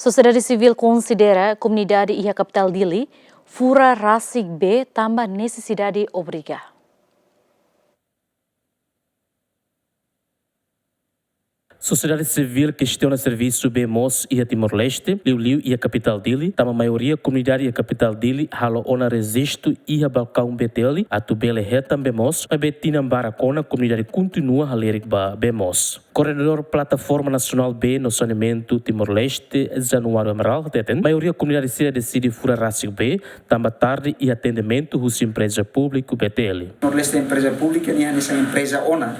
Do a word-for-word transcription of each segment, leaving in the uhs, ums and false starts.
Sosiedade sivíl konsidera komunidade iha kapitál Dili fura rasik bee tanba nesesidade obriga. Sosiedade sivíl kestiona servisu bee moos iha Timor-Leste, liuliu iha kapitál Dili, tanba maioria komunidade iha kapitál Dili halo ona rejistu iha balkaun B T L atu bele hetan bee moos, maibé tinan barak ona komunidade kontinua halerik ba bee moos. Koordenadór Plataforma Nasionál Bee no Saneamentu Timor-Leste, Januário Amaral, hateten, maioria komunidade sira deside fura rasik bee, tanba tarde iha atendimentu husi empreza públiku B T L. Timor-Leste empreza públika nian hanesan empreza ona.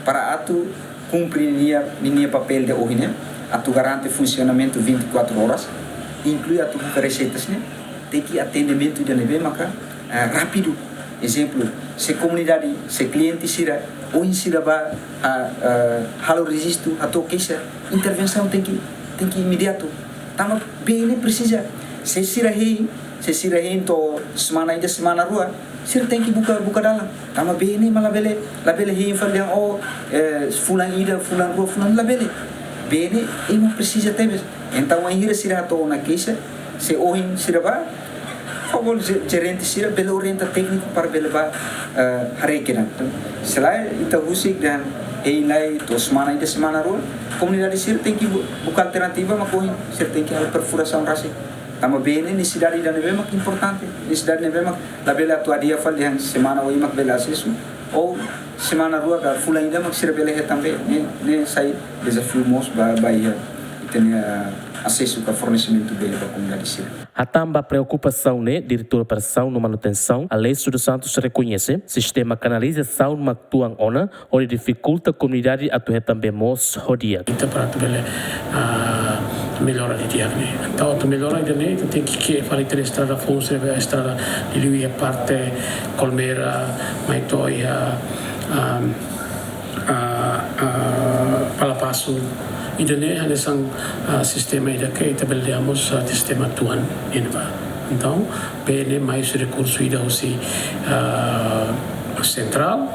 Para atu kumpre ninia, ninia papél de ohin ne'e, atu garante funsionamentu vinte e quatro horas, inklui atu buka reseitas ne'e, tenke atendimentu ida ne'ebé maka, eh, rápidu. Ezemplu, se komunidade, se kliente sira, ohin sira bá, ah, ah, halo rejistu, hato'o keixa, intervensaun tenke, tenke imediatu. Tanba bee ne'e presiza. Se sira hein, se sira hein to'o semana ida, semana rua, sira tenke buka, buka dalan. Tanba bee ne'e mak labele, labele hein fali dehan, oh, eh, fulan ida, fulan rua, fulan, labele. Bee ne'e ema presiza tebes. Entaun, wainhira sira hato'o ona keixa, se ohin sira bá, favór, je-, jerente sira bele orienta tékniku para bele bá, eh, haree kedan. Se lae, ita husik dehan hein lai to'o semana ida, semana rua, komunidade sira tenke bu-, buka alternativa, mak ohin sira tenke halo perfurasaun rasik. Tanba bee ne'e nesesidade ida ne'ebé mak importante, nesesidade ne'ebé mak labele atu adia fali dehan semana oin mak bele asesu, ou semana rua ka fulan ida mak sira bele hetan bee. Ne'e, ne'e sai dezafiu mós ba, ba iha ita-nia, eh, asesu ka fornesimentu bee ba komunidade sira. Hatán ba preokupasaun ne'e, Diretór Operasaun no Manutensaun, Alessio dos Santos, rekoñese sistema kanalizasaun mak tuan ona, hodi difikulta komunidade atu hetan bee moos ho di'ak. Ita para atu bele, ah, mellora didi'ak ne'e. Entaun, atu mellora ida-ne'e, ita tenke ke'e fali ita-nia estrada foun, se estrada liuliu iha parte Colmera, mai to'o iha, ah, ah, ah, Palapasu. Ida-ne'e hanesan, ah, sistema ida ke ita bele dehan mós, ah, sistema tuan nian ba. Entaun, bee ne'e mai husi rekursu ida husi, ah, sentrál,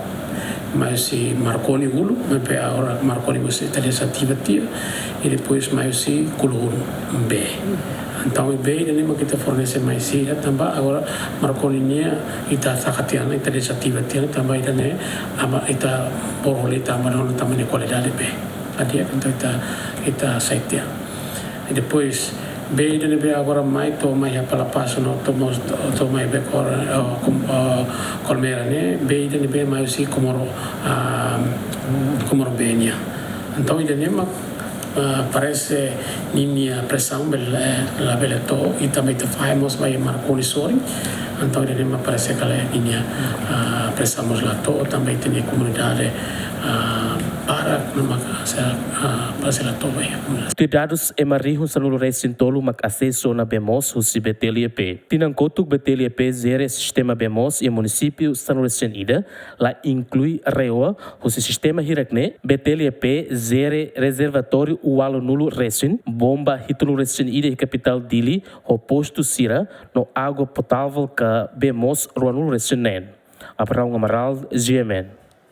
mai husi Marconi uluk, maibé agora Marconi mós ita dezativa tiha, i depois mai husi Kuluhun B. Entaun, bee ida-ne'e mak ita fornese mai sira, tanba agora Marconi nian ita taka tiha ona, ita dezativa tiha ona, tanba ida-ne'e, aban ita bolu ita aban ona tanba nia kualidade bee. Entaun ita, ita sai tiha ona. I depois, bee ida ne'ebé agora mai to'o mai iha Palapasu no to'o mós, to'o mai Bekor, eh, Kom-, eh, Colmera ne'e, bee ida ne'ebé mai husi Comoro, ah, Comoro B nian. Entaun, ida-ne'e mak, ah, parese ninia presaun bele, eh, labele to'o, i tanba ita fahe mós ba iha Marconi sorin. Entaun, ida-ne'e mak parese katak ninia, ah, presaun mós la to'o, tanba ita-nia komunidade, ah, para, no maka, se, ah, parese la to'o ba iha komunidade. Tuir dadus, ema rihun sanulu-resin-tolu mak asesu ona bee moos husi B T L E P. Tinan kotuk B T L E P jere sistema bee moos iha munisípiu sanulu-resin-ida, la inklui Rewa. Husi sistema hirak-ne'e, B T L E P jere rezervatóriu ualunulu-resin, bomba hitunulu-resin-ida iha kapitál Dili, ho postu sira, no água potável ka bee moos ruanulu-resin-neen. Abraão Amaral, G M N.